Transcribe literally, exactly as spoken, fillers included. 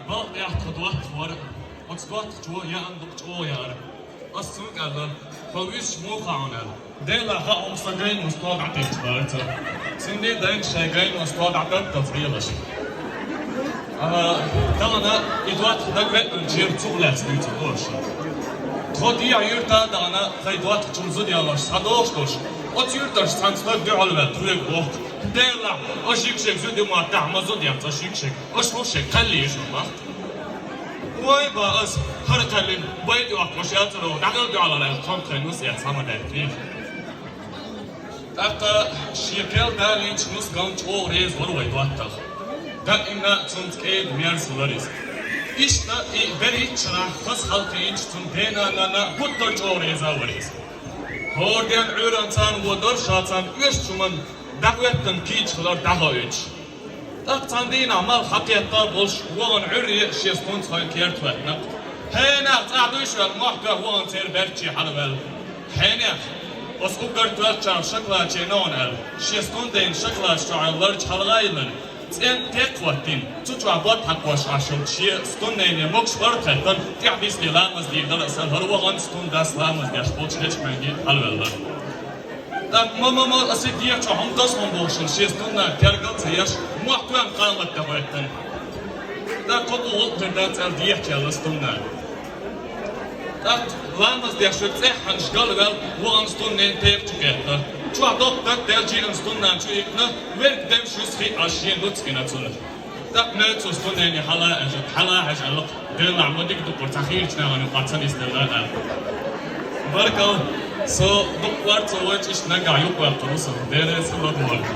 Балха тӀехь тха доттагӀа вара. Оцу доттагӀчо яа дукха чӀогӀа яра. Ас цуьнга аьлла: «Хьо вуьйцуш муха хьуна?» — аьлла. «Делахь, хьо хьуна сан гайно стол дӀатӀеча лаьрца. Цуьнан дайна шайн гайно стол дӀатӀаталц гӀелаш». А, тахана и доттагӀа дага веанчу цугӀа лаьцна дуьйцу оша. Тхо дехьа юьртахь а дахана, тхайн доттагӀчун зуда ялош схьадогӀуш долуш, оцу юьртарчу цхьана стаг дуьхьал ваьлла тхоьга боху: «Делахь, аша шиъ-шиъ зуда ма тахь, ма зуда яц аша шиъ-шиъ, аша хӀун шиъ кхаьллийша хӀума бахьа». Вай, боху ас, хӀара кхаьллина, байта йоккхуш яцара, дӀахьал дуьхьал аьлла, тхо тхайн нус эцна ма даьттий. ТӀаккха шен кхел далийначу нускална чӀогӀа реза вара вай доттагӀа. Даимна цуьнца кӀеда-мерза хилира иза. Иштта и берхӀитта шарахь хаза хьалакхиъначу цуьнан дена-нанна гуттар чӀогӀа реза вара иза. ХӀора ден Ӏуьйранна царна вон дара, ша царна оьшучу хӀуманна дӀахӀоьттина кийча хилар дӀахоуьйтуш. ТӀаккха цхьана дийнахь малх схьакхетта а болуш, вахана Ӏуьйре шен стунца хьаьвзина керта хӀоьттина. «Хьенех, цӀахь дуй шу?» — аьлла, мохь тоьхна вахана церан баьрчче хьалаваьлла. «Хьенех, оцу уггар тоьллачарна шоколадче новкъа», — аьлла, шен стуннайна шоколадаш чохь ларча хьалагӀайиллина, цӀенна текх хӀоттийна, цу чохь бод хьакхош Ӏаш йолчу шен стуннайне могуш бара тхеттана, тӀаьхьа биссе ламаз дийр дара аса, хӀара вахана стунна дас ламаз деш болчу хечмаьнге хьалаваьлла. ТӀаккха ма-ма-ма, аса и дехьа чохь хӀума тасхьун бохуш, шен стуннана тергал а ца еш, мохь тоьхна къамат дан хӀоьттина. ТӀаккха кхо-кхо гӀуллакх хир дац аьлла дехьа чу яьлла стуннана. ТӀаккха ламаз деш верг цӀеххьана гал а ваьлла, вахана стуннайна текха чу кхетта. Чохь доккха датта даьлча а стуннана чу йиъна, верг девзаш юьсу хиъна Ӏаш шен нуц гина цунна. ТӀаккха моьтту цо стуннайне хьала а хьежа, хьала а хьежа аьлла: «Делахь, ма дика ду-кх, цхьа хийрачу нахана юкъахь ца нисделла», — аьлла. Баркалла, со дукха вара ца вайча, иштта нагахь юкъаваьккхина ву со. Дела реза хуьлда вайна.